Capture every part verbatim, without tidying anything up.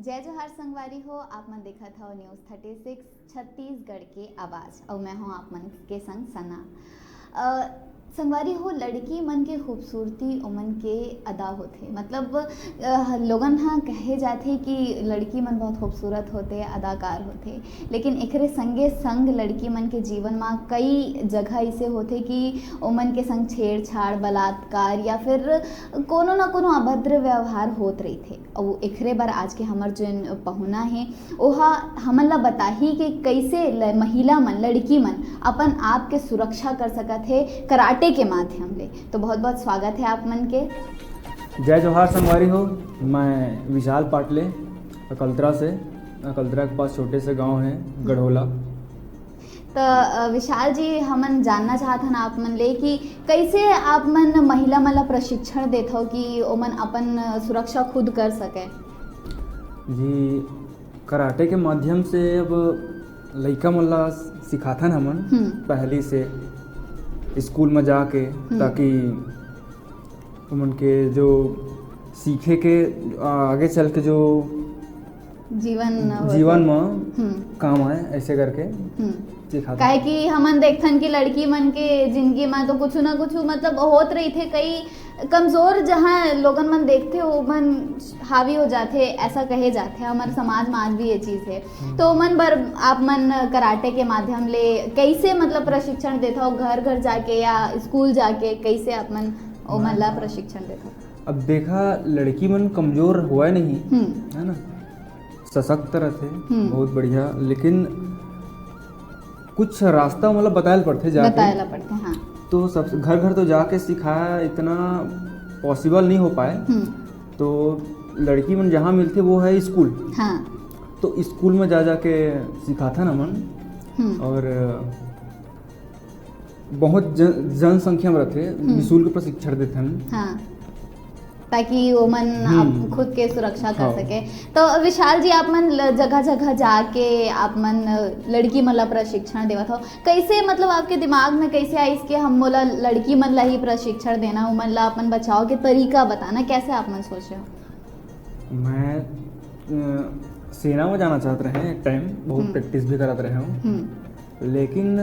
जय जोहार संगवारी हो, आप मन देखत हव News Thirty Six छत्तीसगढ़ के आवाज, अउ मैं हूं आप मन के संग सना। अ, संगवारी हो, लड़की मन के खूबसूरती ओमन के अदा होथे, मतलब, अ, लोगन ह कहे जाथे कि लड़की मन बहुत खूबसूरत होथे, अदाकार होथे, लेकिन एकरे संगे संग लड़की मन के जीवन म कई जगह ऐसे होथे कि ओमन के संग छेड़छाड़, बलात्कार या फिर कोनो न कोनो अभद्र व्यवहार होत रहिथे। अउ एकरे बर आज के हमर जेन पहुना हे, ओहा हमन ला बताही कि कइसे ल-, महिला मन, लड़की मन अपन आप के सुरक्षा कर सकत हे कराटे के माध्यम ले। तो बहुत-बहुत स्वागत हे आप मन के। जय जोहार संगवारी हो, मैं विशाल पाटले, अकलतरा से। अकलतरा के पास छोटे से गांव है गढ़ोला। त, अ, विशाल जी, हमन जानना चाहत हन आप मन ले कि कइसे आप मन महिला मन ला प्रशिक्षण देथव कि ओमन अपन, अ, सुरक्षा खुद कर सके? जी, कराटे के माध्यम से अब लइका मन ला सिखाथन हमन हम्म। पहली से स्कूल में जाके, हम्म। ताकि उमन के जो सीखे के, आ, आगे चल के जो जीवन होथे। जीवन म हम्म। काम आए, ऐसे करके हम्म। सिखाथन। काहे कि हमन देखथन कि लड़की मन के जिंदगी म तो कुछु ना कुछु, मतलब, होत रहिथे, कई कमजोर जहाँ लोगन मन देखथे, वो मन हावी हो जाथे, ऐसा कहे जाथे। हमर समाज म आज भी ये चीज हे। हम्म। तो ओमन बर आप मन कराटे के माध्यम ले कैसे, मतलब, प्रशिक्षण देथव, घर घर जाके या स्कूल जाके, कैसे आप मन ओमन ला मैं प्रशिक्षण देथव? अब देखा, लड़की मन कमजोर होवय नहीं, हम्म। है ना, सशक्त रथे, हम्म। बहुत बढ़िया, लेकिन कुछ रास्ता, मतलब, बताए ल पड़थे जाके। बताए ला पड़थे, हाँ। तो सब घर घर तो जाके सिखाया इतना पॉसिबल नहीं हो पाए। हम्म। तो लड़की मन जहाँ मिलथे वो है स्कूल। हाँ। तो स्कूल में जा जाके सिखाथन हमन। हम्म। और बहुत जन, जनसंख्या में रथे, हम्म। निशुल्क प्रशिक्षण देथन। हाँ, ताकि ओमन हम्म। आप खुद के सुरक्षा कर हाँ। सके। तो विशाल जी, आप मन ल-, जगह-जगह जाके आप मन, अ, लड़की मन ला प्रशिक्षण देवत हो, कैसे, मतलब, आपके दिमाग में कैसे आइस कि हम, मोला लड़की मन ला ही प्रशिक्षण देना, ओमन ला अपन बचाव के तरीका बताना, कैसे आप मन सोचे हो? मैं, अ, सेना में जाना चाहत रहे एक टाइम, बहुत हम्म। प्रैक्टिस भी करत रहे हूँ। हम्म। लेकिन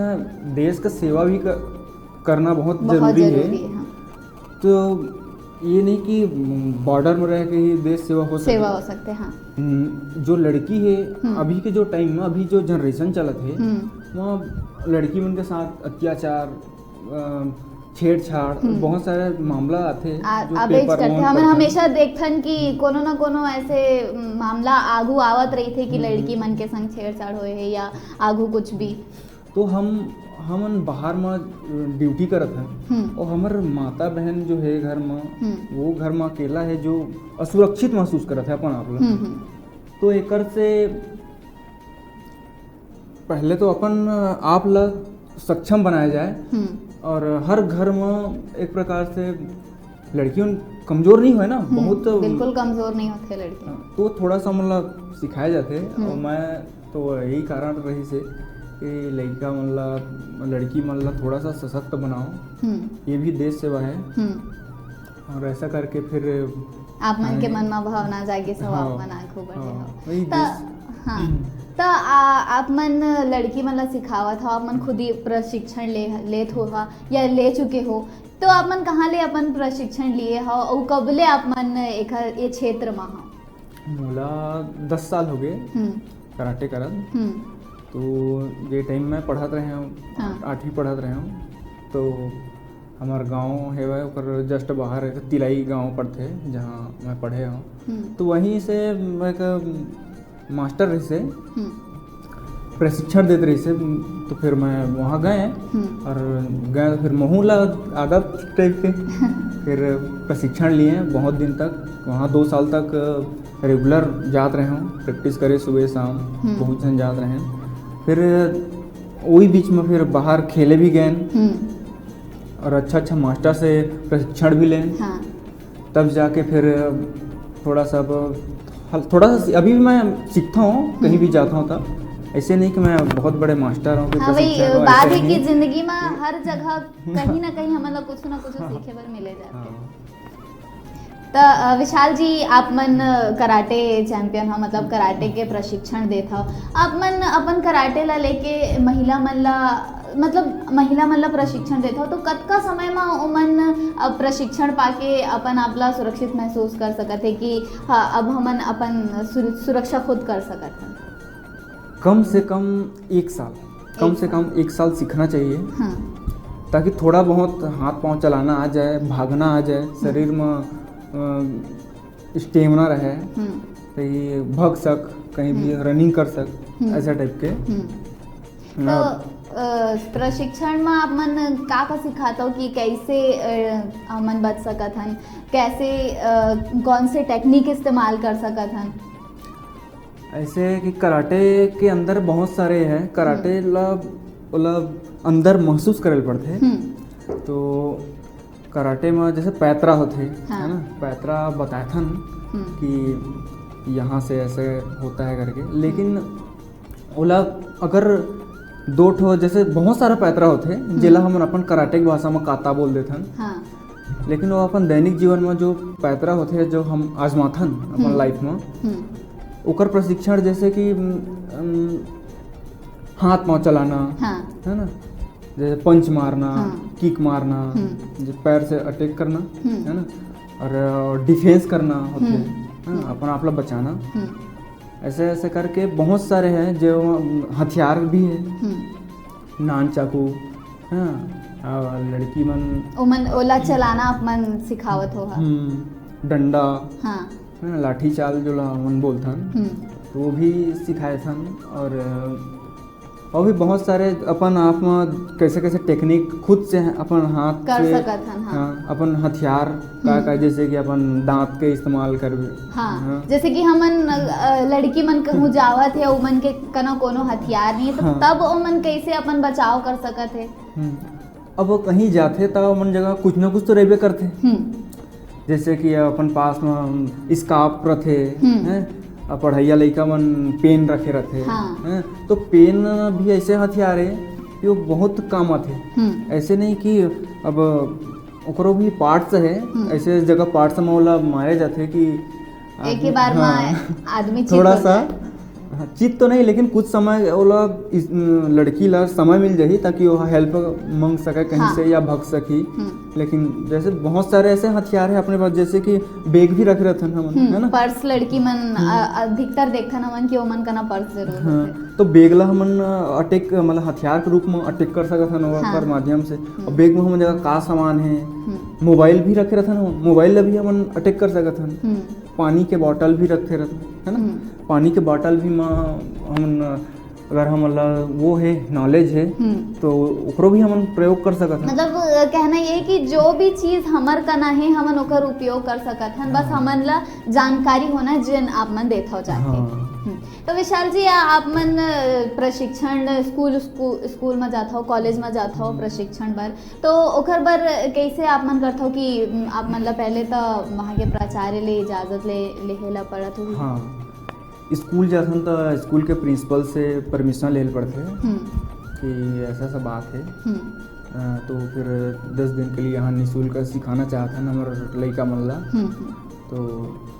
देश का सेवा भी क-, करना बहुत बहुत जरूरी है। जरूरी है, हाँ। तो ये नहीं कि बॉर्डर में रह के ही देश सेवा हो सके। सेवा हो सकते, हाँ। हम्म, जो लड़की है, हम्म। अभी के जो टाइम में, अभी जो जनरेशन चलत है, हम्म। वहाँ लड़की मन के साथ अत्याचार, अ, छेड़छाड़, हम्म। बहुत सारे मामला आथे, आ-, जो आबेच पेपर करथे। वहाँ हमन पढ़थन। हमेशा देखथन कि कोनो न कोनो ऐसे, उम, मामला आगू आवत रहिथे कि हम्म। लड़की मन के संग छेड़छाड़ होए हे या आगू कुछ भी। तो हम, हमन बाहर म ड्यूटी करत हन, हम्म। और हमर माता बहन जो है घर म, हम्म। वो घर म अकेला है, जो असुरक्षित महसूस करत है अपन आप ला। हम्म, हम्म। तो एकर से पहले तो अपन आप ला सक्षम बनाया जाए, हम्म। और हर घर म एक प्रकार से लड़की मन कमजोर नहीं होए ना, हम्म, बहुत बिल्कुल कमजोर नहीं होथे लड़की। हाँ, तो थोड़ा सा, मतलब, सिखाया जाथे, हम्म। और मैं तो यही कारण रहिस हे कि लड़का मन ला, लड़की मन ला थोड़ा सा सशक्त बनाओ। हम्म। ये भी देश सेवा है। हम्म। और ऐसा करके फिर आप मन के आगे मन म भावना जागे से हाँ, आप मन आगू बढ़े हाँ, हो। वही त, देश। हाँ, त आ, आप मन लड़की मन ला सिखावत हो, आप मन खुद ही प्रशिक्षण ले, लेत हो हा, या ले चुके हो, तो आप मन कहाँ ले अपन प्रशिक्षण लिए हो, अउ कब ले आप मन एखर, ये क्षेत्र म हो? मोला दस साल हो गए हम्म। कराटे करत। हम्म। तो ये टाइम मैं पढ़त रहे हूँ, हाँ। आठवीं पढ़त रहे हूँ, तो हमार गांव हेवय, ओकर जस्ट बाहर एक तिलाई गांव पड़थे, जहाँ मैं पढ़े हूँ। हम्म। तो वहीं से मैं एक मास्टर रहिस हे, हम्म। प्रशिक्षण देत रहिस हे, तो फिर मैं वहाँ गए हम्म। और गए, फिर महू ला आदत टाइप के फिर प्रशिक्षण लिए बहुत दिन तक, वहाँ दो साल तक रेगुलर जात रहे हूँ, प्रैक्टिस करे सुबह शाम, हम्म। बहुत झन जात रहे। फिर वही बीच में फिर बाहर खेले भी गए हम्म। और अच्छा अच्छा मास्टर से प्रशिक्षण भी लें। हाँ। तब जाके फिर थोड़ा सा अब हल-, थोड़ा सा अभी भी मैं सीखता हूँ, कहीं भी हम्म। जाता हूँ तब। ऐसे नहीं कि मैं बहुत बड़े मास्टर हूँ कि हाँ, वही, प्रशिक्षण हूँ, बात ऐसे है नहीं। कि जिंदगी में हर जगह कहीं ना कहीं हमन ला कुछ ना कुछ हाँ। सीखे बर मिले जाथे। हाँ। त, अ, विशाल जी, आप मन, अ, कराटे चैंपियन हो, मतलब कराटे के प्रशिक्षण देत हो। आप मन अपन कराटे ला लेके महिला मन ला, मतलब महिला मन ला प्रशिक्षण देत हो, तो कतका समय म ओमन, अ, प्रशिक्षण पाके अपन आप ला सुरक्षित महसूस कर सकत हे कि हाँ, अब हमन अपन सुर-, सुरक्षा खुद कर सकत हन? कम से कम एक साल, कम एक से साल। कम एक साल सीखना चाहिए, हाँ। ताकि थोड़ा बहुत हाथ पाँव चलाना आ जाए, भागना आ जाए, हम्म। शरीर में, अ, स्टेमिना रहे, हम्म। तो ये भाग सक, कहीं भी हम्म। रनिंग कर सक, हम्म। ऐसा टाइप के। हम्म। तो, हाँ। अ, प्रशिक्षण में आप मन का का सिखात हो कि कैसे, अ, हमन बच सकत हन, कैसे, अ, कौन से टेक्निक इस्तेमाल कर सकत हन? ऐसे कि कराटे के अंदर बहुत सारे हैं, कराटे हम्म। ला, मतलब अंदर महसूस करे ल पड़थे। हम्म। तो कराटे में जैसे पैतरा होथे, हाँ। है ना, पैतरा बताथन हम्म। कि यहाँ से ऐसे होता है करके, लेकिन हम्म। ओला अगर दो ठो, जैसे बहुत सारा पैतरा होथे, हम्म। जेला हमन अपन कराटे के भाषा में काता बोल देथन। हाँ। लेकिन वो अपन दैनिक जीवन में जो पैतरा होथे, जो हम आजमाथन अपन हम्म। लाइफ में, हम्म। ओकर प्रशिक्षण जैसे कि, उम, उम, हाथ पाँव चलाना, हाँ। है ना, जैसे पंच मारना, हाँ। किक मारना, हम्म। जो पैर से अटैक करना, हम्म। है ना, और डिफेंस करना होथे, हम्म। है ना, हम्म। अपन आप ला बचाना। हम्म। ऐसे, ऐसे करके बहुत सारे हैं जो हथियार भी है, हम्म। नान चाकू, हाँ, और लड़की मन ओमन ओला चलाना आप मन सिखावत हो, हाँ। हम्म, डंडा, हाँ। है ना, लाठी चाल जो ला मन बोलथन, हम्म। तो वो भी सिखाए थन। और, और भी बहुत सारे अपन आप में कैसे कैसे टेक्निक खुद से अपन हाथ कर से, सकत हन, हाँ। हाँ, अपन हथियार का, हम्म। का, जैसे कि अपन दांत के इस्तेमाल करबे। हाँ, हाँ। जैसे कि हमन, अ, लड़की मन कहूँ जावत हे, उमन के कना कोनो हथियार नहीं है, तो हाँ। तब ओमन कैसे अपन बचाव कर सकत हे? हम्म। अब वो कहीं जाथे, त ओमन जगह कुछ ना कुछ तो रहबे करथे। हम्म। जैसे कि अपन पास में स्कार्फ रथे, हम्म। हैं? अब पढ़ैया लइका मन पेन रखे रथे, हाँ। हैं? तो पेन भी ऐसे हथियार है कि वो बहुत काम आथे। हम्म। ऐसे नहीं कि अब ओकरो भी पार्ट्स है, हम्म। ऐसे जगह पार्ट्स में ओला मारे जाथे कि एक ही आदमी, बार में हाँ। आदमी चित थोड़ा हो सा, जाए। हाँ, चित तो नहीं, लेकिन कुछ समय ओला इस, लड़की ला समय मिल जाही, ताकि वो हेल्प मांग सके कहीं हाँ। से या भाग सकी। हम्म। लेकिन जैसे बहुत सारे ऐसे हथियार हैं अपने पास, जैसे कि बैग भी रख रहथन हमन, हम्म, है ना? पर्स लड़की मन, हम्म। अ-, अधिकतर देखथन हमन कि ओमन कना पर्स जरूर हाँ, होथे। तो बैग ला हमन अटैक, मतलब हथियार के रूप में अटैक कर सकत हन ओकर हाँ। माध्यम से। हम्म। और बैग में हमन जगह का सामान है, हम्म। मोबाइल भी रखे रहथन हमन, मोबाइल ला भी हमन अटैक कर सकत हन। हम्म। पानी के बॉटल भी रखे रहथन, है ना? हम्म। पानी के बॉटल भी म-, हमन अगर हमन ला वो है, नॉलेज है, हम्म। तो ओकरो भी हमन प्रयोग कर सकत हन। मतलब, अ, कहना ये कि जो भी चीज हमर कना है, हमन ओकर उपयोग कर सकत हन। बस हाँ। हमन ला जानकारी होना, जेन आप मन देथव जाके। हाँ। हम्म। तो विशाल जी, आ-, आप मन, अ, प्रशिक्षण स्कूल, स्कू-, स्कूल में जाथव, कॉलेज में जाथव हम्म। प्रशिक्षण बर, तो ओकर बर कैसे आप मन करथव कि, उम, आप मन ला पहले तो वहाँ के प्राचार्य ले इजाजत ले, लेहे ला पड़त होही? हाँ। स्कूल जाथन त स्कूल के प्रिंसिपल से परमिशन लेल पड़थे हम्म। कि ऐसा ऐसा बात है। हम्म। अ, तो फिर दस दिन के लिए यहाँ निःशुल्क सिखाना चाहत हन हमर लइका मन ला। हम्म, हम्म। तो,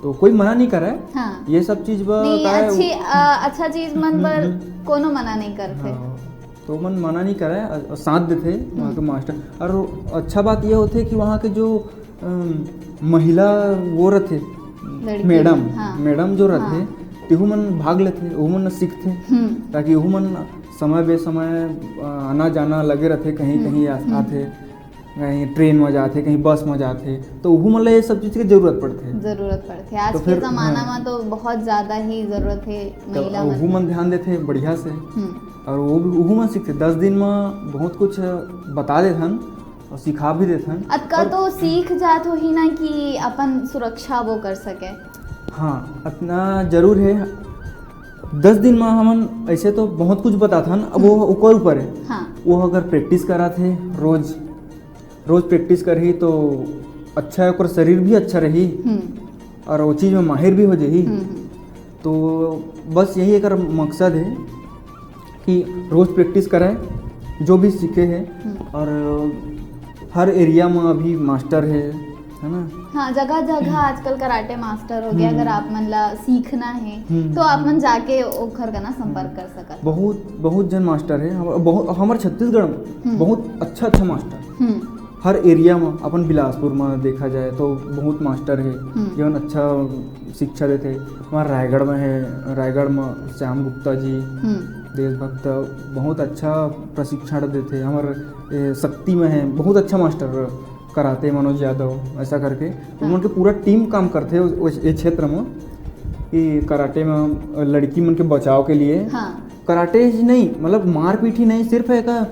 तो कोई मना नहीं करे। हाँ। ये सब चीज ब-, नहीं, का है, अच्छी, अ, अच्छा चीज मन हम्म, बर हम्म। कोनो मना नहीं करथे। हाँ। तो मन मना नहीं करे, अ, साथ देथे वहाँ के हम्म। मास्टर। और अच्छा बात ये होथे कि वहाँ के जो, अम, महिला वो रथे, लड़की, मैडम, हाँ। मैडम जो रथे, हाँ। तेहू मन भाग लेथे, ओहू मन सीखथे, हम्म। ताकि ओहू मन समय बेसमय, अ, आना जाना लगे रथे, कहीं, हम्म। कहीं आ-, हम्म। आथे, कहीं ट्रेन में जाथे, कहीं बस में जाथे, तो ओहू मन ला ये सब चीज के जरूरत पड़थे। जरूरत पड़थे। आज तो के फिर, जमाना हाँ। में तो बहुत ज्यादा ही जरूरत है तो महिला मन ओहू के। मन ध्यान देथे बढ़िया से। हम्म। और वो भी, ओहू मन सीखथे। दस दिन में बहुत कुछ बता देथन और सिखा भी देथन। अतका और तो सीख जात होही ना कि अपन सुरक्षा वो कर सके। हाँ, अतना जरूर है। दस दिन में हमन ऐसे तो बहुत कुछ बताथन, अब वो हम्म। ओकर ऊपर है। हाँ। वो अगर प्रैक्टिस कराथे रोज, रोज प्रैक्टिस करही तो अच्छा है, ओकर शरीर भी अच्छा रही हम्म। और वो चीज में माहिर भी हो जाही। हम्म, हम्म। तो बस यही एकर मकसद है कि रोज प्रैक्टिस करे, जो भी सीखे है। हम्म। और हर एरिया में अभी मास्टर है, है ना? हाँ, जगह जगह आजकल कराटे मास्टर हो गया। हम्म। अगर आप मन ला सीखना है, हम्म। तो आप मन जाके ओखर कना संपर्क कर सकत। बहुत, बहुत जन मास्टर है। हमर, बहुत, हमर छत्तीसगढ़ में हम्म। बहुत अच्छा अच्छा मास्टर। हम्म। हर एरिया में, अपन बिलासपुर में देखा जाए तो बहुत मास्टर है, हम्म। जेमन अच्छा शिक्षा देथे। हमार रायगढ़ में है, रायगढ़ में श्याम गुप्ता जी, हम्म। देशभक्त, बहुत अच्छा प्रशिक्षण देथे। हमर, ए, शक्ति में है, बहुत अच्छा मास्टर कराते मनोज यादव, ऐसा करके। हाँ। उमन के पूरा टीम काम करथे उस, उस, ये क्षेत्र में, कि कराटे में लड़की मन के बचाव के लिए। हाँ। कराटे ही नहीं, मतलब मारपीट ही नहीं, सिर्फ एक, अ,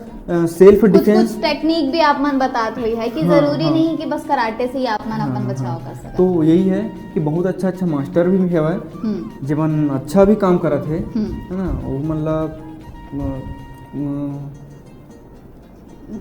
self कुछ, defense। कुछ टेक्निक भी आप मन बतात होई है कि हाँ, जरूरी हाँ। नहीं कि बस कराटे से ही आप मन हाँ, अपन हाँ, बचाव हाँ। कर सकत। तो यही है कि बहुत अच्छा अच्छा मास्टर भी हवय, हम्म। जेमन अच्छा भी काम करत हे, हम्म। है ना, वो मतलब, अ, अ,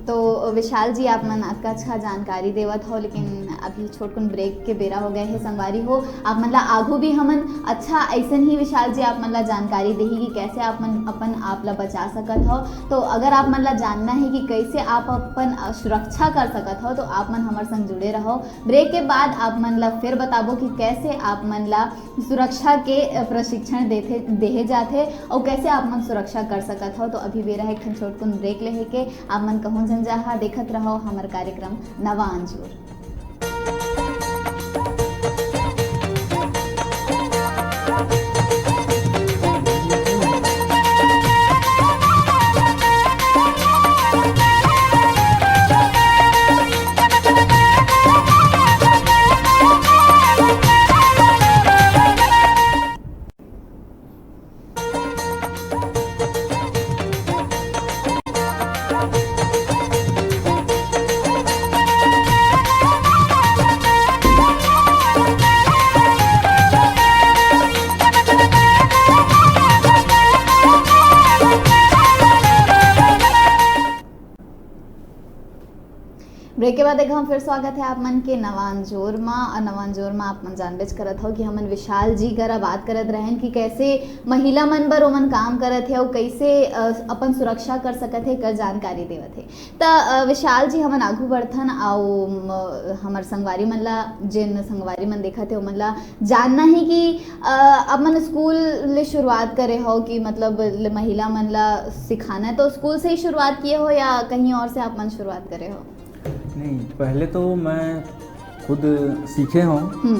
तो विशाल जी, आप मन अतका अच्छा जानकारी देवत हो, लेकिन अभी छोटकुन ब्रेक के बेरा हो गए हे संगवारी हो। आप मन ला आघू भी हमन अच्छा ऐसन ही विशाल जी आप मन ला जानकारी देही कि कैसे आप मन अपन आप ला बचा सकत हो। तो अगर आप मन ला जानना है कि कैसे आप अपन, अ, सुरक्षा कर सकत हो, तो आप मन हमर संग जुड़े रहो। ब्रेक के बाद आप मन ला फिर बताबो कि कैसे आप मन ला सुरक्षा के, अ, प्रशिक्षण देथे, देहे जाथे अउ कैसे आप मन सुरक्षा कर सकत हो। तो अभी बेरा है एक ठन छोटकुन ब्रेक लेहे के। आप मन कहूँ झन जाहा, देखत रहो हमर कार्यक्रम नवा अंजोर। ब्रेक के बाद एक घाव फिर स्वागत है आप मन के नवा अंजोर मा। और नवा अंजोर मा आप मन जानबेच करत हो कि हमन विशाल जी करा बात करत रहन कि कैसे महिला मन बर ओमन काम करत हे अउ कैसे, अ, अपन सुरक्षा कर सकत हे, एकर जानकारी देवत हे। त, अ, विशाल जी, हमन आगू बढ़थन अउ, म, हमर संगवारी मन ला, जेन संगवारी मन देखत हे, ओमन ला जानना हे कि, अ, आप मन स्कूल ले शुरुआत करे हो कि मतलब ल-, महिला मन ला सिखाना है, तो स्कूल से ही शुरुआत किए हो या कहीं और से आप मन शुरुआत करे हो? नहीं, पहले तो मैं खुद सीखे हूँ, हम्म।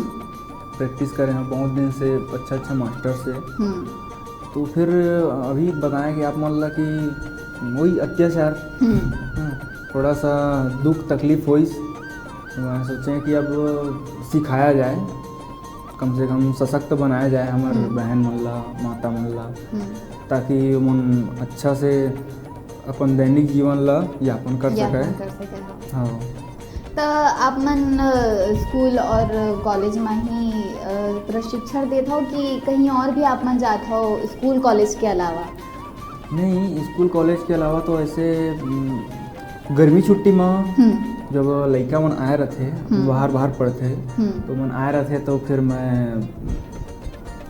प्रैक्टिस करे हूँ बहुत दिन से, अच्छा अच्छा मास्टर से। हम्म। तो फिर अभी बताएं कि आप मन ला कि वही अत्याचार, हम्म। हाँ, थोड़ा सा दुख तकलीफ होइस, तो मैं सोचे कि अब सिखाया जाए, कम से कम सशक्त बनाया जाए हमर हम्म। बहन मन ला, माता मन ला, हम्म। ताकि ओमन अच्छा से अपन दैनिक जीवन ला यापन कर यापन सके। कर सके, हाँ। हाँ। त आप मन, अ, स्कूल और कॉलेज में ही, अ, प्रशिक्षण देत हो कि कहीं और भी आप मन जात हो स्कूल कॉलेज के अलावा? नहीं, स्कूल कॉलेज के अलावा तो ऐसे, उम, गर्मी छुट्टी में हम्म। जब लइका मन आए रहते, हम्म। बाहर, बाहर पढ़ते, हम्म। तो मन आए रहते तो फिर मैं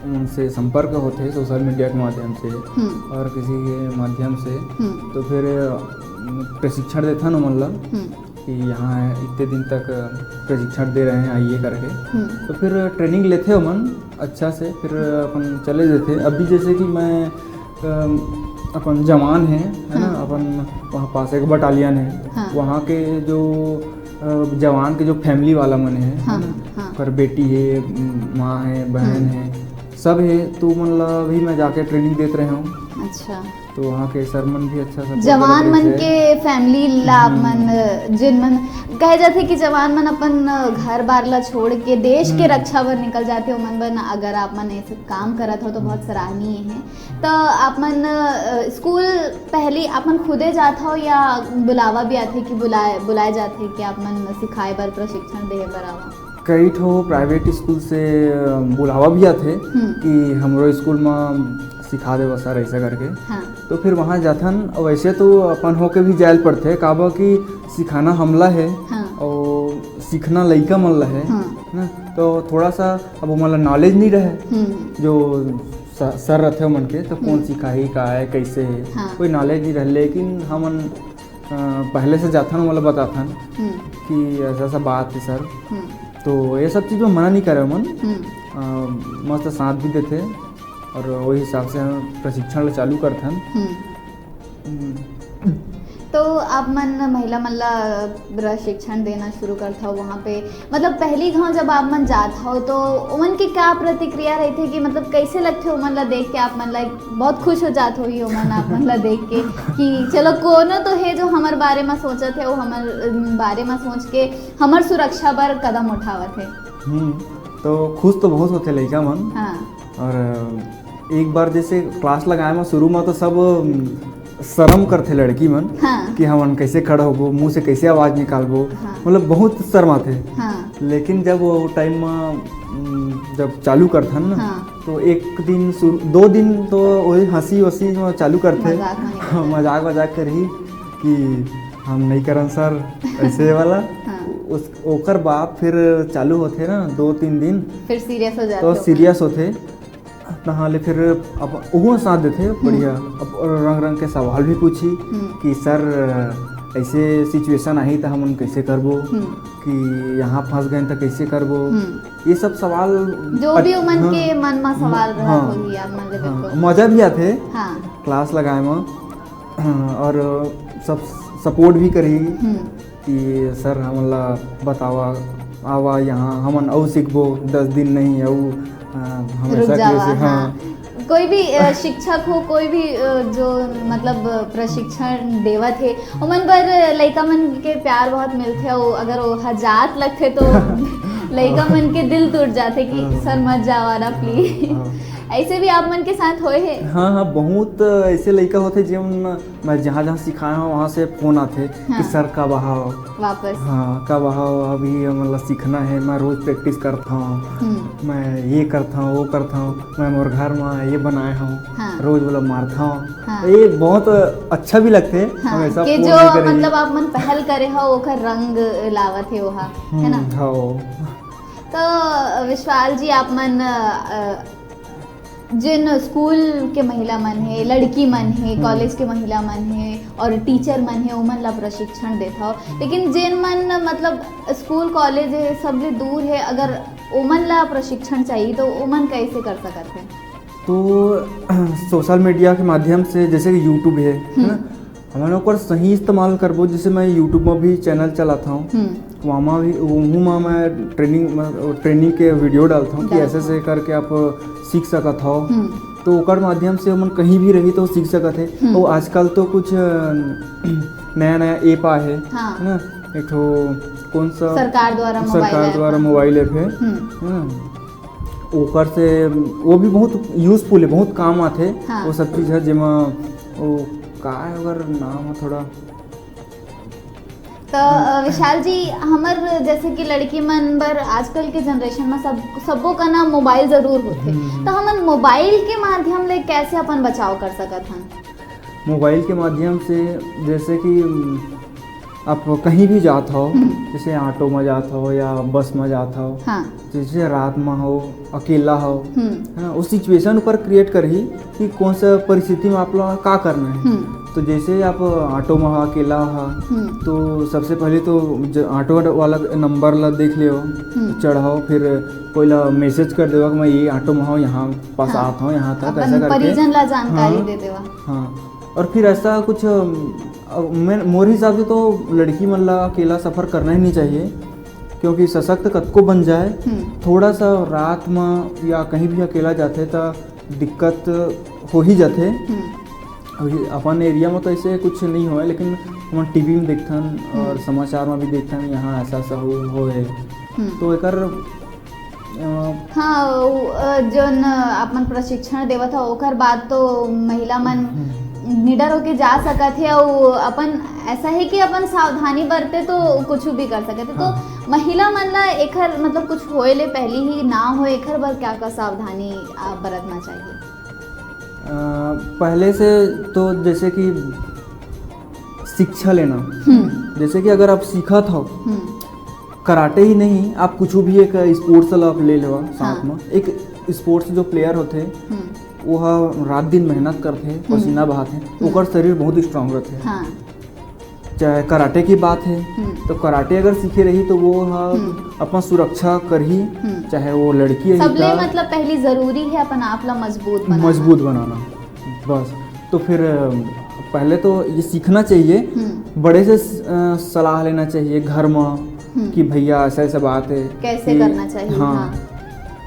उनसे संपर्क होते सोशल मीडिया के माध्यम से हम्म। और किसी के माध्यम से, हम्म। तो फिर, उम, प्रशिक्षण देथन ओमन ला हम्म। कि यहाँ इतने दिन तक प्रशिक्षण दे रहे हैं, आइए करके। हम्म। तो फिर ट्रेनिंग लेथे ओमन अच्छा से, फिर अपन चले जाते। अभी जैसे कि मैं, अम, अपन जवान है, है ना, हाँ। अपन वहाँ पास एक बटालियन है, हाँ। वहाँ के जो, अ, जवान के जो फैमिली वाला मन है, हाँ, है ना, हाँ। ओकर बेटी है, माँ है, बहन हम्म। है, सब है, तो मतलब अभी मैं जाके ट्रेनिंग देत रहे हूँ। अच्छा। तो वहाँ के सर मन भी अच्छा support जवान करत मन रहिस हे। के फैमिली ला आप हम्म। मन, जिन मन, कहे जाथे कि जवान मन अपन घर बार ला छोड़ के देश के हम्म। रक्षा बर निकल जाथे, ओमन बर न, अगर आप मन ऐसे काम करत हो तो बहुत हम्म। सराहनीय है। तो आप मन, अ, स्कूल पहली आप मन खुदे जात हो या बुलावा भी आथे कि बुलाए, बुलाए जाथे कि आप मन सिखाए बर, प्रशिक्षण देहे बर आवा? कई ठो प्राइवेट स्कूल से, अ, बुलावा भी आथे हम्म। कि हमरो स्कूल म सिखा देवा सर, ऐसा करके। हाँ। तो फिर वहाँ जाथन, और वैसे तो अपन होके भी जायल पड़थे, काबर कि सिखाना हमला है हाँ। और सीखना लइका मन ला है, हाँ। है ना? तो थोड़ा सा अब ओमन ला नॉलेज नहीं रहे, हम्म। जो स-, सर रहथे ओमन के, तो कौन हम्म। सिखाही, का है, कैसे है, हाँ। कोई नॉलेज नहीं रहे, लेकिन हमन अ, पहले से जाथन, ओमन ला बताथन हम्म। कि ऐसा ऐसा बात है सर, हम्म। तो ये सब चीज में मना नहीं करे मन। हम्म। अ, मस्त साथ भी देथे और वही हिसाब से हम प्रशिक्षण ल चालू करथन। हम्म। हम्म। तो आप मन महिला मन ला प्रशिक्षण देना शुरू करथव, वहाँ पे मतलब पहली घाव जब आप मन जात हव तो ओमन के का प्रतिक्रिया रहिथे कि मतलब कैसे लगथे ओमन ला देख के? आप मन ला बहुत खुश हो जात होही ओमन आप मन ला देख के कि चलो कोनो तो हे जो हमर बारे में सोचत हे, वो हमर, अम, बारे में सोच के हमर सुरक्षा बर कदम उठावत हे। हम्म, तो खुश तो बहुत होथे लइका मन। हाँ। और एक बार जैसे क्लास लगाए में शुरू में तो सब, अम, शर्म करथे लड़की मन हाँ। कि हमन कैसे खड़ा होबो, मुंह से कैसे आवाज निकालबो, हाँ। मतलब बहुत शर्माथे। हाँ। लेकिन जब वो टाइम में, अम, जब चालू करथन ना, हाँ। तो एक दिन शुरू, दो दिन तो वही हंसी वसी में चालू करथे, मजाक में निकलथे। मजाक वजाक करही कि हम नहीं करन सर, ऐसे वाला। हाँ। उस, ओकर बाद फिर चालू होथे ना दो तीन दिन, फिर सीरियस हो जाथे तो ओकर। सीरियस होथे। तहाँ ले फिर अब ओहो साथ देथे, हम्म। बढ़िया। अब रंग रंग के सवाल भी पूछी हम्म। कि सर, ऐसे सिचुएशन आही त हमन कैसे करबो, हम्म। कि यहाँ फंस गए त कैसे करबो, हम्म। ये सब सवाल जो भी अच-, उमन हाँ, के मन में सवाल रहत हाँ। होही, आप मन ले हाँ, बिल्कुल। मजा भी आथे हाँ। क्लास लगाए में। हाँ, और सब सपोर्ट भी करही हम्म। कि सर हमन ला बतावा, आवा यहाँ, हमन अउ सीखबो, दस दिन नहीं अउ, अ, हमेशा रुक के जावा, वैसे, हाँ। हाँ। कोई भी, अ, शिक्षक हो, कोई भी, अ, जो मतलब प्रशिक्षण देवत हे, ओमन बर लइका मन के प्यार बहुत मिलथे, अउ अगर वो ह जात लगथे तो लइका मन के दिल टूट जाथे कि हाँ। सर मत जावा ना प्लीज। हाँ। ऐसे भी आप मन के साथ होए हे? हाँ, हाँ, बहुत ऐसे लइका होथे जेमन मैं जहाँ जहाँ सिखाए हूँ वहाँ से फोन आथे हाँ। कि सर कब आहा हो? वापस। हाँ, कब आहा हो? अभी मतलब सीखना है, मैं रोज प्रैक्टिस करता हूँ, हम्म। मैं ये करता हूँ, वो करता हूँ, मैं मोर घर में ये बनाए हूँ, हाँ। रोज बोला मारता हूँ। हाँ। ये बहुत अच्छा भी लगते है, हाँ, हमेशा कि फोन जो नहीं करेगी। मतलब आप मन पहल करे हो, ओकर रंग लावत है वो, है ना? हम्म, हाँ। तो विशाल जी, आप मन, अ, जेन स्कूल के महिला मन हे, लड़की मन हे, हम्म। कॉलेज के महिला मन हे और टीचर मन हे, ओमन ला प्रशिक्षण देत हव। लेकिन जेन मन मतलब स्कूल, कॉलेज हे, सबले दूर हे, अगर ओमन ला प्रशिक्षण चाहिए तो ओमन कैसे कर सकत हे? तो सोशल मीडिया के माध्यम से, जैसे कि YouTube हे, है ना? हम्म। हमन ओकर सही इस्तेमाल करबो, जैसे मैं YouTube में भी चैनल चलाता हूँ, हम्म। वहाँ भी, वहू में मैं ट्रेनिंग, मतलब, ट्रेनिंग के वीडियो डालता हूँ कि डालता ऐसे हूँ। ऐसे करके आप सीख सकत हो। हम्म। तो ओकर माध्यम से हमन कहीं भी रही तो सीख सकत है। हम्म। और आजकल तो कुछ, अ, नया नया ऐप आ है, हाँ। है ना? एक ठो कौन सा सरकार द्वारा मोबाइल सरकार ऐप। द्वारा मोबाइल ऐप है, हम्म। है ना? ओकर से वो भी बहुत यूजफुल है, बहुत काम आथे। हाँ। वो सब चीज है, जेमा वो का है ओकर नाम है थोड़ा। तो, अ, विशाल जी, हमर जैसे कि लड़की मन बर आजकल के जनरेशन में सब, सबो कना मोबाइल जरूर होथे। हम्म। तो हमन मोबाइल के माध्यम ले कैसे अपन बचाव कर सकत हन? मोबाइल के माध्यम से जैसे कि, उम, आप कहीं भी जात हो, हम्म। जैसे ऑटो में जात हो या बस में जात हो, हाँ। जैसे रात में हो, अकेला हो, हम्म। है ना, उस सिचुएशन ऊपर क्रिएट करही कि कौन सा परिस्थिति में आप लोग का करना है। हम्म। तो जैसे आप ऑटो में हो, अकेला हो, हम्म। तो सबसे पहले तो ज-, ऑटो वाला नंबर ला देख लेओ, हम्म। चढ़ाओ, फिर कोई ला मैसेज कर देवा कि मैं ये ऑटो में हूँ, यहाँ पास हाँ। आता हूँ, यहाँ तक, अपन ऐसा करके। परिजन ला जानकारी हाँ। दे देवा। हाँ, और फिर ऐसा कुछ, अम, अब मैं, मोर हिसाब से तो लड़की मन ला अकेला सफर करना ही नहीं चाहिए, क्योंकि सशक्त कतको बन जाए, हम्म। थोड़ा सा रात में या कहीं भी अकेला जाथे त दिक्कत हो ही जाथे। हम्म। अभी अपन एरिया में तो ऐसे कुछ नहीं होए, लेकिन हम टीवी में देखथन और हम्म। समाचार में भी देखथन, यहाँ ऐसा ऐसा हो, होए। हम्म। तो एकर, अ, हाँ, उ, अ, जोन अपन प्रशिक्षण देवत ह, ओकर बाद तो महिला मन हम्म। निडर होके जा सकत हे, अउ अपन ऐसा है कि अपन सावधानी बरते तो कुछ भी कर सकत हे। तो हाँ। महिला मन ला एखर मतलब कुछ होए ले पहली ही ना हो, एखर बर क्या का सावधानी, आ, बरतना चाहिए? अ, पहले से तो जैसे कि शिक्षा लेना, हम्म। जैसे कि अगर आप सीखत हो, हम्म। कराटे ही नहीं, आप कुछ भी एक स्पोर्ट्स ला आप ले लेवा साथ हाँ। में। एक स्पोर्ट्स जो प्लेयर होथे, हम्म। वो ह रात दिन मेहनत करथे, हम्म। पसीना बहाथे, हम्म। ओकर शरीर बहुत स्ट्रांग रहथे। हाँ। चाहे कराटे की बात है, हम्म। तो कराटे अगर सीखे रही तो वो ह हम्म। अपन सुरक्षा करही, हम्म। चाहे वो लड़की है सबले का मतलब पहली जरूरी है अपन आप ला मजबूत बनाना। मजबूत बनाना, बस। तो फिर, अ, पहले तो ये सीखना चाहिए, हम्म। बड़े से स-, अ, सलाह लेना चाहिए घर में हम्म। कि भैया ऐसा ऐसा बात है कैसे कि करना चाहिए, हाँ। हाँ।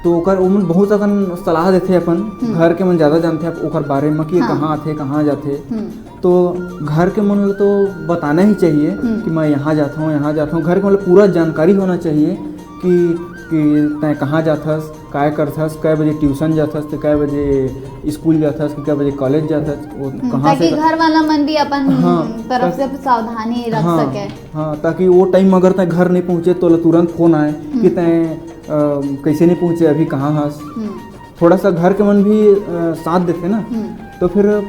तो ओकर ओमन बहुत अकन सलाह देथे अपन, हम्म। घर के मन ज्यादा जानथे ओकर बारे में कि ये हाँ। कहाँ आथे, कहाँ जाथे। हम्म। तो घर के मन ल तो बताना ही चाहिए हम्म। कि मैं यहाँ जाता हूँ, यहाँ जाता हूँ। घर के मन ल पूरा जानकारी होना चाहिए कि, कि तैं कहाँ जाथस, काय करथस, कै बजे ट्यूशन जाथस, तो कै बजे स्कूल जाथस, कि कै बजे कॉलेज जाथस, वो हम्म, कहाँ से ताकि कर- घर वाला मन भी अपन हाँ, तरफ ताकि से सावधानी रख हाँ, सके। हाँ, ताकि वो टाइम अगर तैं घर नहीं पहुँचे तो तुरंत फोन आए कि हम्म। तैं, अ, कैसे नहीं पहुँचे, अभी कहाँ हस। हम्म। थोड़ा सा घर के मन भी, अ, साथ देथे ना, हम्म। तो फिर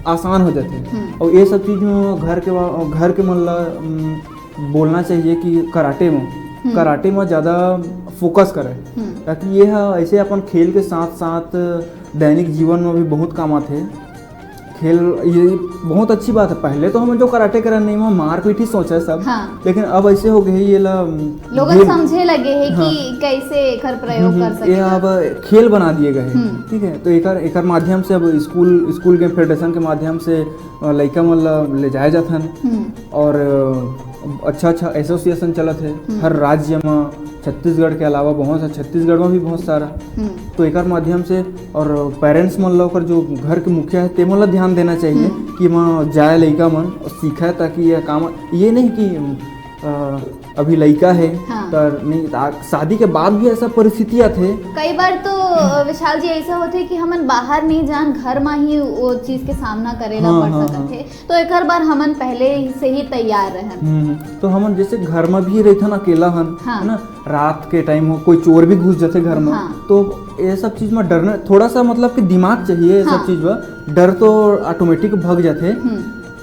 आसान हो जाथे। हम्म। और ये सब चीज में घर के वा-, घर के मन ला, उम, बोलना चाहिए कि कराटे में, हम्म। कराटे में ज्यादा फोकस करे, हम्म। ताकि ये ह ऐसे अपन खेल के साथ साथ दैनिक जीवन में भी बहुत काम आथे। खेल ये बहुत अच्छी बात है। पहले तो हम जो कराटे करन नहीं, वहाँ मारपीट ही सोचा सब, हाँ। लेकिन अब ऐसे हो गए ये ला, लोगन गेम। समझे लगे हैं हाँ। कि कैसे एकर प्रयोग हम्म, कर ये सकेला। अब खेल बना दिए गए हैं, हम्म। ठीक है। तो एकर एकर माध्यम से अब स्कूल स्कूल गेम फेडरेशन के माध्यम से, अ, लइका मन ला ले जाए जाथन हम्म। और, अ, अच्छा अच्छा एसोसिएशन चलत है हम्म। हर राज्य में। छत्तीसगढ़ के अलावा बहुत सा, छत्तीसगढ़ में भी बहुत सारा। हम्म। तो एकर माध्यम से और पेरेंट्स मन ला, ओकर जो घर के मुखिया है, ते मन ला ध्यान देना चाहिए हम्म। कि वहाँ जाए लइका मन और सीखे, ताकि ये काम, ये नहीं कि, अ, अभी लइका है, हाँ। तो नहीं, आ, शादी के बाद भी ऐसा परिस्थिति आथे। कई बार तो, अ, विशाल जी, ऐसा होथे कि हमन बाहर नहीं जान, घर में ही वो चीज के सामना करे ला हाँ, पड़ हाँ, सकत हाँ। हे। तो एकर बर हमन पहले से ही तैयार रहन। हम्म, तो हमन जैसे घर में भी रहिथन, अकेला हन, हाँ। है ना, रात के टाइम हो, कोई चोर भी घुस जाथे घर में, हाँ। तो ये सब चीज में डरना, थोड़ा सा मतलब कि दिमाग चाहिए ये सब हाँ। चीज में। डर तो ऑटोमेटिक भग जाथे। हम्म।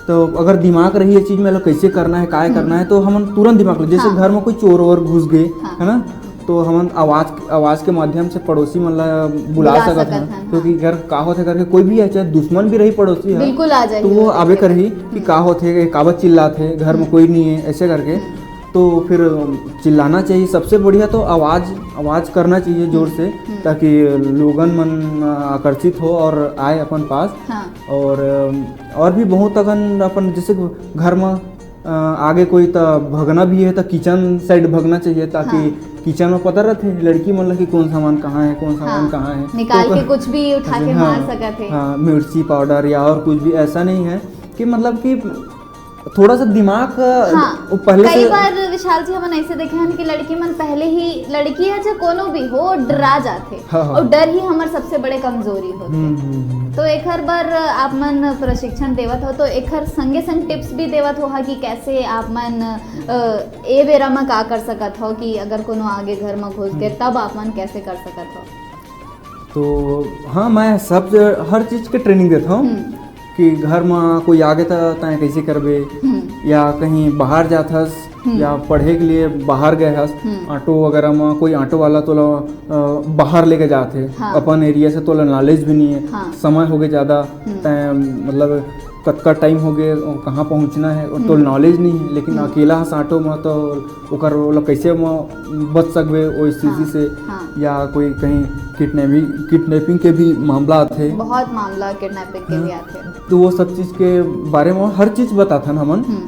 तो अगर दिमाग रही ये चीज में, लो, कैसे करना है, काय हम्म। करना है, तो हमन तुरंत दिमाग ले, जैसे हाँ। घर में कोई चोर वोर घुस गए, हाँ। है ना, तो हमन आवाज, आवाज के माध्यम से पड़ोसी मन ला बुला बुला सकत सकत हन, हन, हाँ। क्योंकि घर का होथे करके कोई भी है, चाहे दुश्मन भी रही पड़ोसी ह, बिल्कुल आ जाही तो वो वो आबे देखे। करही कि हम्म। का होथे, काबर चिल्लाथे, घर में हम्म। कोई नहीं है, ऐसे करके। हम्म। तो फिर चिल्लाना चाहिए। सबसे बढ़िया तो आवाज, आवाज करना चाहिए जोर से, हम्म। ताकि लोगन मन आकर्षित हो और आए अपन पास। हाँ। और, और भी बहुत अकन अपन जैसे घर में, अ, आगे कोई त भगना भी है त किचन साइड भगना चाहिए, ताकि हाँ। किचन में पता रहथे लड़की मन ला कि कौन सामान कहाँ है, कौन सामान हाँ। कहाँ है। निकाल तो के क-, कुछ भी उठा के हाँ, मार सकत हे। हाँ, मिर्ची पाउडर या और कुछ भी ऐसा नहीं है कि मतलब कि थोड़ा सा दिमाग, अ, हाँ, वो पहले कई से बार विशाल जी हमन ऐसे देखे हन कि लड़की मन पहले ही, लड़की है चाहे कोनो भी हो, डरा जाथे। हाँ, हाँ। और डर ही हमर सबसे बड़े कमजोरी होथे। हम्म, हम्म, हम्म। तो एखर बर आप मन प्रशिक्षण देवत हो, तो एखर संगे संग टिप्स भी देवत हो हा कि कैसे आप मन, अ, ए बेरा म का कर सकत हो कि अगर कोनो आगे घर म घुस के, हम्म। तब आप मन कैसे कर सकत हो? तो हाँ, मैं सब ज-, हर चीज के ट्रेनिंग देता हूँ हम्म। कि घर में कोई आगे त तैं कैसे करबे, हम्म। या कहीं बाहर जात हस, हम्म। या पढ़े के लिए बाहर गए हस, हम्म। ऑटो वगैरह में कोई ऑटो वाला तोला, अ, बाहर लेके जात हे, हाँ। अपन एरिया से तोला नॉलेज भी नहीं है, हाँ। समय हो गए ज्यादा, हम्म। तैं मतलब कतका टाइम हो गए, कहाँ पहुँचना है, और तोला हम्म। नॉलेज नहीं है, लेकिन हम्म। अकेला हस ऑटो में, तो ओकर ओला कैसे म-, बच सकबे ओ स्थिति हाँ, से, हाँ। या कोई कहीं किडनैपिंग, किडनैपिंग के भी मामला आथे। बहुत मामला किडनैपिंग के हाँ। भी आथे। तो वो सब चीज के बारे में हर चीज बताथन हमन हम्म।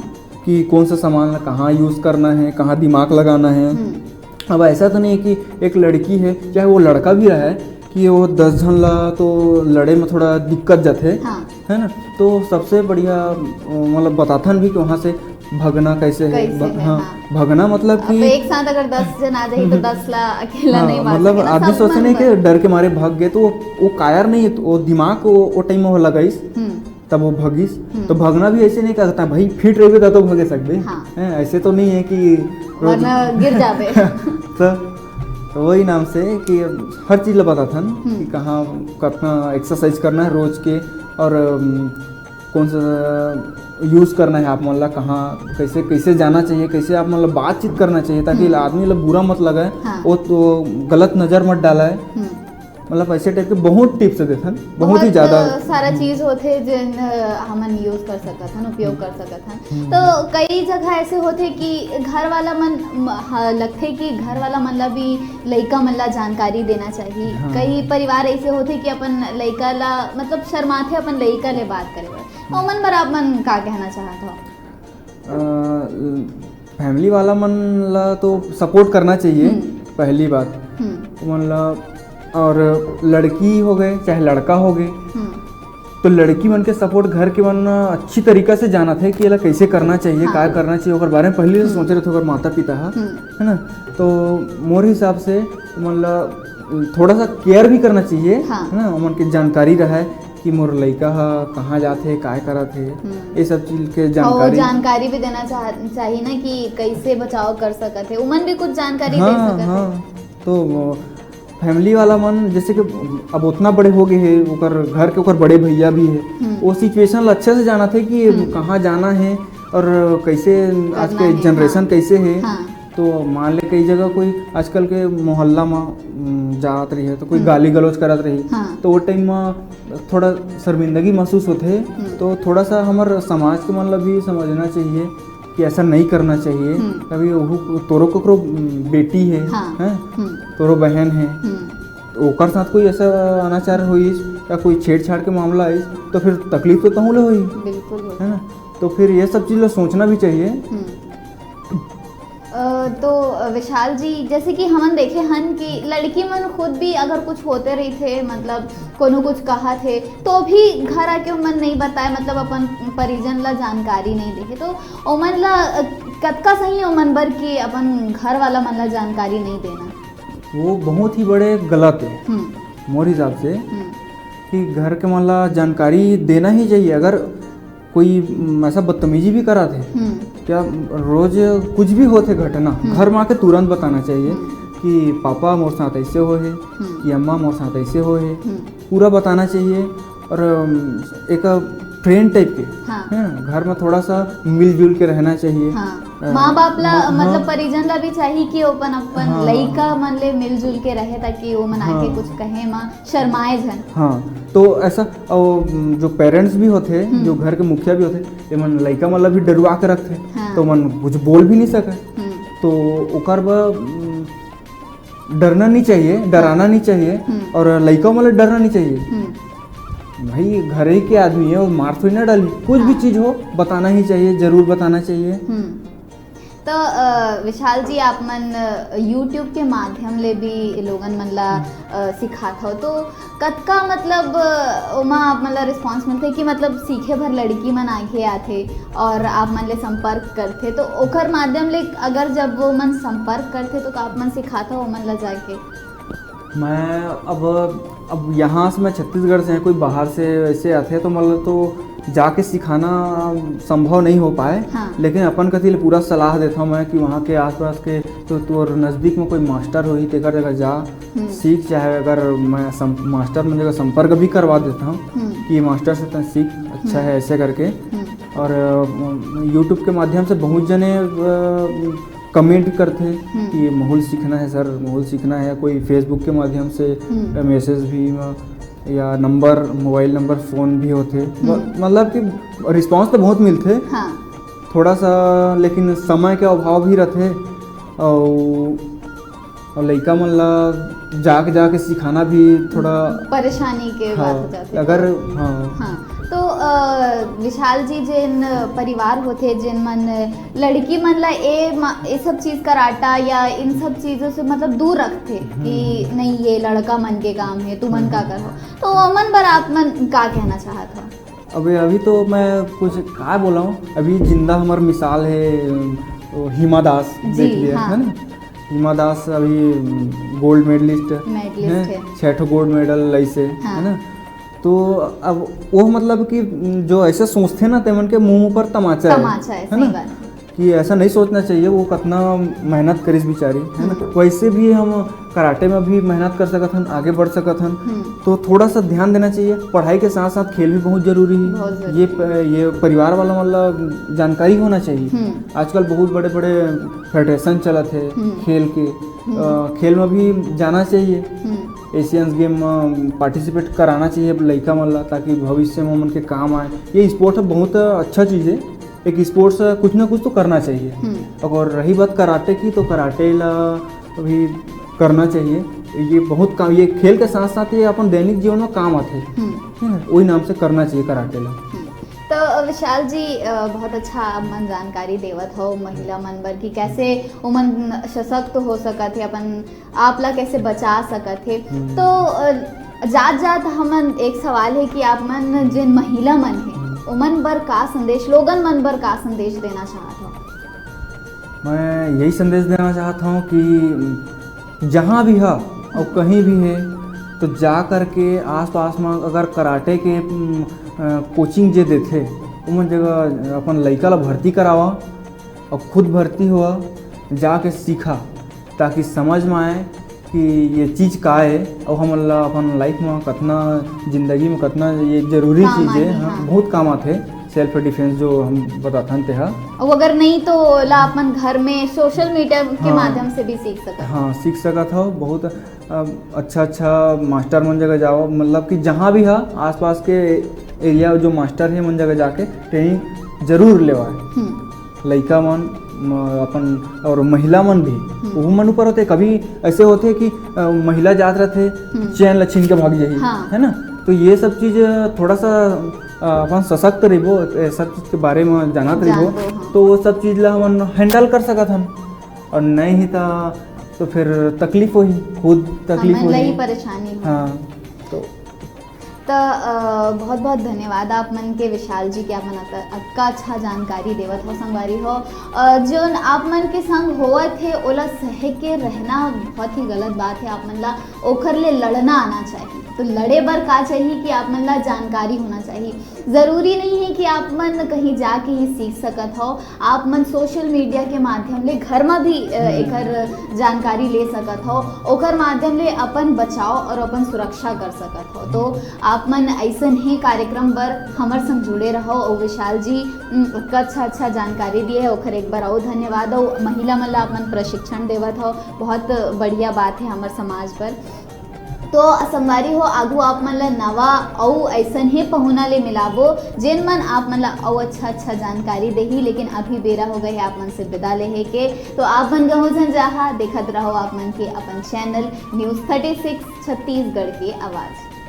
कि कौन सा सामान ला कहाँ यूज करना है, कहाँ दिमाग लगाना है। हम्म। अब ऐसा तो नहीं है कि एक लड़की है, चाहे वो लड़का भी रहे, कि वो दस झन ला तो लड़े में थोड़ा दिक्कत जाथे, हाँ। है ना? तो सबसे बढ़िया, अ, मतलब बताथन भी कि वहाँ से भगना कैसे है, कैसे भ-, है, हाँ, हाँ। भगना मतलब अब कि एक साथ अगर दस जन आ जाही तो हम्म। दस ला अकेला हाँ, नहीं मार मतलब सके ना, आदमी सब सोचे मन नहीं कि बर। डर के मारे भाग गए, तो वो, वो कायर नहीं है, तो वो दिमाग वो, वो टाइम में वो लगाइस, हम्म। तब वो भगिस। हम्म। तो भगना भी ऐसे नहीं कहता भाई, फिट रहिबे त तो भगे सकबे। हाँ। हैं, ऐसे तो नहीं है कि रोज वरना गिर जाबे। तो, तो वही नाम से कि हर चीज ला बताथन हम्म। कि कहाँ कितना एक्सरसाइज करना है रोज के, और, अम, कौन सा यूज करना है आप मन ला, कहाँ कैसे, कैसे जाना चाहिए, कैसे आप मन ला बातचीत करना चाहिए, ताकि हम्म। आदमी ला बुरा मत लगे। हाँ। वो तो गलत नजर मत डाला है। हम्म। मतलब ऐसे टाइप के बहुत टिप्स देथन, बहुत ही ज्यादा। सारा चीज होथे जेन हमन यूज कर सकत हन, उपयोग कर सकत हन। तो कई जगह ऐसे होथे कि घर वाला मन लगथे कि घर वाला मन ला भी लइका मन ला जानकारी देना चाहिए। कई परिवार ऐसे होथे कि अपन लइका ला मतलब शर्माथे अपन लइका ले बात करे बर। ओमन बर आप मन का कहना चाहत हो? फैमिली वाला मन ला तो सपोर्ट करना चाहिए। पहली बात मन ला, और लड़की हो गए चाहे लड़का हो गए, तो लड़की मन के सपोर्ट घर के मन अच्छी तरीका से जानत हे कि एला कैसे करना चाहिए, का करना चाहिए, ओकर बारे में पहले से सोचे रहते ओकर माता पिता ह, है ना। तो मोर हिसाब से मन ला थोड़ा सा केयर भी करना चाहिए, है ना, ओमन के जानकारी रहे कि मोर लइका ह कहाँ जात हे, काय करत हे, ये सब चीज के जानकारी। जानकारी भी देना चाहिए ना कि कैसे बचाव कर सकत हे, उमन भी कुछ जानकारी दे सकत हे। तो फैमिली वाला मन जैसे कि अब उतना बड़े हो गए हे, ओकर घर के ओकर बड़े भैया भी हे, वो सिचुएशन ला अच्छे से जानत हे कि कहाँ जाना हे और कैसे आज के जनरेशन कैसे हे। तो मान ले कई जगह कोई आजकल के मोहल्ला में जात रही है तो कोई गाली गलौज करत रही, तो वो टाइम में थोड़ा शर्मिंदगी महसूस होते है। तो थोड़ा सा हमारे समाज के मन ला भी समझना चाहिए कि ऐसा नहीं करना चाहिए। कभी तोरो ककरो बेटी है, हैं, तोरो बहन है, तो ओकर साथ कोई ऐसा अनाचार होइस या कोई छेड़छाड़ के मामला आइस, तो फिर तकलीफ तो तहूँ ले होई, है ना। तो फिर ये सब चीज़ ला सोचना भी चाहिए। तो विशाल जी, जैसे कि हमन देखे हन कि लड़की मन खुद भी अगर कुछ होते रही थे, मतलब कोनो कुछ कहा थे, तो भी घर आके ओमन नहीं बताए, मतलब अपन परिजन ला जानकारी नहीं देहे, तो ओमन ला कतका सही ओमन बर कि अपन घर वाला मन ला जानकारी नहीं देना? वो बहुत ही बड़े गलत है मोर हिसाब से कि घर के मन ला जानकारी देना ही चाहिए। अगर कोई ऐसा बदतमीजी भी करा थे, क्या रोज कुछ भी होते घटना, घर में आके तुरंत बताना चाहिए कि पापा मोर साथ ऐसे हो है, कि अम्मा मोर साथ ऐसे हो है, पूरा बताना चाहिए। और एक फ्रेंड टाइप के, हाँ। है ना, घर में थोड़ा सा मिलजुल के रहना चाहिए। हाँ। माँ बाप ला, मतलब परिजन ला भी चाहिए कि अपन अपन हाँ। लइका मन ले मिलजुल के रहे, ताकि वो मन आके हाँ। कुछ कहे, माँ शर्माए झन। हाँ, तो ऐसा जो पेरेंट्स भी होते, हम्म। जो घर के मुखिया भी होते, ये मन लइका मन ला भी डरुआ के रखते, हाँ। तो मन कुछ बोल भी नहीं सके। हम्म। तो ओकर बर डरना नहीं चाहिए, डराना नहीं चाहिए, हम्म। और लइका मन ला डरना नहीं चाहिए। हम्म। भाई, घर ही के आदमी है, वो मार थोड़ी ना डाली। कुछ भी हाँ। चीज हो, बताना ही चाहिए, जरूर बताना चाहिए। हम्म। तो विशाल जी, आप मन यूट्यूब के माध्यम ले भी लोगन मन ला हम्म। सिखात हो, तो कतका मतलब ओमा आप मन ला रिस्पॉन्स मिलथे कि मतलब सीखे भर लड़की मन आगे आथे और आप मन ले संपर्क करथे, तो ओकर माध्यम ले अगर जब वो मन संपर्क करथे तो का आप मन सिखात हो ओमन ला जाके? मैं अब अब यहाँ से मैं छत्तीसगढ़ से हैं, कोई बाहर से ऐसे आते हैं तो मतलब तो जाके सिखाना संभव नहीं हो पाए। हाँ। लेकिन अपन कति ले पूरा सलाह देता हूँ मैं कि वहाँ के आसपास के तो तोर नज़दीक में कोई मास्टर होही तेकर जगह जा, हम्म। सीख, चाहे अगर मैं सम, मास्टर मन जगह संपर्क भी करवा देता हूँ हम्म। कि मास्टर से तन सीख, अच्छा हम्म। है ऐसे करके। हम्म। और यूट्यूब के माध्यम से बहुत जने कमेंट करते हैं हम्म। कि माहौल सीखना है सर, माहौल सीखना है, कोई फेसबुक के माध्यम से हम्म। मैसेज भी या नंबर, मोबाइल नंबर, फोन भी होते, हम्म। मतलब कि रिस्पॉन्स तो बहुत मिलते हाँ। थोड़ा सा, लेकिन समय के अभाव भी रहते और और लइका मन ला जाके जाके सिखाना भी थोड़ा परेशानी के हाँ, बात हो जाती है। अगर हाँ। हाँ। तो विशाल जी, जेन परिवार होते, जेन मन लड़की मन ला ए, ए सब चीज कराटा या इन सब चीजों से मतलब दूर रखते हम्म। कि नहीं, ये लड़का मन के काम है, तुमन हम्म। का करो, तो ओमन बर आप मन का कहना चाहत हो? अबे अभी तो मैं कुछ का बोला हूँ, अभी जिंदा हमार मिसाल है हिमा दास, देख लिया हाँ। है ना। हिमा दास अभी गोल्ड मेडलिस्ट है, छह ठो गोल्ड मेडल लैसे हाँ। है ना। तो अब वो मतलब कि जो ऐसे सोचते ना, तेमन के मुंह पर तमाचा, तमाचा है, है ना। कि ऐसा नहीं सोचना चाहिए, वो कितना मेहनत करिस बेचारी, है ना। हम्म। वैसे भी हम कराटे में भी मेहनत कर सकत हन, आगे बढ़ सकत हन। हम्म। तो थोड़ा सा ध्यान देना चाहिए। पढ़ाई के साथ साथ खेल भी बहुत जरूरी है। बहुत जरूरी। ये प-, ये परिवार वाला मतलब जानकारी होना चाहिए। हम्म। आजकल बहुत बड़े बड़े फेडरेशन चलत है हम्म। खेल के। हम्म। अ, खेल में भी जाना चाहिए। हम्म। एशियंस गेम में पार्टिसिपेट कराना चाहिए लइका मन ला, ताकि भविष्य में ओमन के काम आए। ये स्पोर्ट ह बहुत अच्छा चीज़ है, एक स्पोर्ट्स कुछ ना कुछ तो करना चाहिए। हम्म। अगर रही बात कराटे की, तो कराटे ला भी करना चाहिए। ये बहुत काम, ये खेल के साथ साथ ये अपन दैनिक जीवन में काम आते हैं, हम्म। है ना? वही नाम से करना चाहिए कराटे ला। हम्म। तो विशाल जी, अ, बहुत अच्छा आप मन जानकारी देवत हो महिला मन बर कि कैसे ओमन सशक्त हो सकत हे, अपन आप ला कैसे बचा सकत हे। हम्म। तो, अ, जात जात हमन एक सवाल है कि आप मन जिन महिला मन हे, हम्म। ओमन बर का संदेश, लोगन मन बर का संदेश देना चाहत हो? मैं यही संदेश देना चाहता हूँ कि जहाँ भी हा और कहीं भी है, तो जा करके आसपास में अगर कराटे के, उम, अ, कोचिंग जे देथे, ओमन जगह अपन लइका ला भर्ती करावा और खुद भर्ती हुआ, जाके सीखा, ताकि समझ में आए कि ये चीज़ का है और हमन ला अपन लाइफ में कतना, जिंदगी में कतना ये जरूरी काम चीज़ है। आही, हाँ, हाँ। बहुत काम आथे सेल्फ डिफेंस जो हम बताथन तेहा। और अगर नहीं तो ला अपन घर में सोशल मीडिया के हाँ। माध्यम से भी सीख सकत। हाँ, सीख सकत हो। बहुत, अ, अच्छा अच्छा मास्टर मन जगह जाओ, मतलब कि जहाँ भी हा आसपास के एरिया जो मास्टर है मन जगह जाके ट्रेनिंग जरूर लेवाए। हम्म। लइका मन, म-, अपन और महिला मन भी, हम्म। वो मन ऊपर होते। कभी ऐसे होते कि, अ, महिला जात रहते, हम्म। चैन ला छीन के भाग जाही, हाँ। है ना? तो ये सब चीज़ थोड़ा सा, अ, अपन सशक्त रहिबो, ये सब चीज़ के बारे में जानत रहिबो, जानबो, हाँ। तो वो सब चीज़ ला हमन हैंडल कर सकत हन, और नहीं ही ता तो फिर तकलीफ होही, खुद तकलीफ हमन ला ही होही। परेशानी होही। हाँ, तो त, अ, बहुत बहुत धन्यवाद आप मन के विशाल जी के, आप मन अत-, अतका अच्छा जानकारी देवत हो संगवारी हो। अ, जोन आप मन के संग होवत हे ओला सह के रहना बहुत ही गलत बात है। आप मन ला ओखर ले लड़ना आना चाहिए। तो लड़े बर का चाहिए कि आप मन ला जानकारी होना चाहिए। जरूरी नहीं है कि आप मन कहीं जाके ही सीख सकत हो, आप मन सोशल मीडिया के माध्यम ले घर में भी, अ, हम्म। एकर जानकारी ले सकत हो, ओकर माध्यम ले अपन बचाव और अपन सुरक्षा कर सकत हो। तो आप मन ऐसन ही कार्यक्रम बर हमर संग जुड़े रहो। और विशाल जी, उम, अतका अच्छा अच्छा जानकारी दिए है, ओखर एक बार और धन्यवाद। और महिला मन ला आप मन प्रशिक्षण देवत हो, बहुत बढ़िया बात है हमर समाज बर। तो संगवारी हो, आगू आप मन ला नवा अउ ऐसन ही पहुना ले मिलाबो, जेन मन आप मन ला अउ अच्छा अच्छा जानकारी देही। लेकिन अभी बेरा हो गए है आप मन से विदा लेहे के, तो आप मन कहूँ झन जाहा, देखत रहो आप मन के अपन channel news thirty six Chhattisgarh के आवाज़।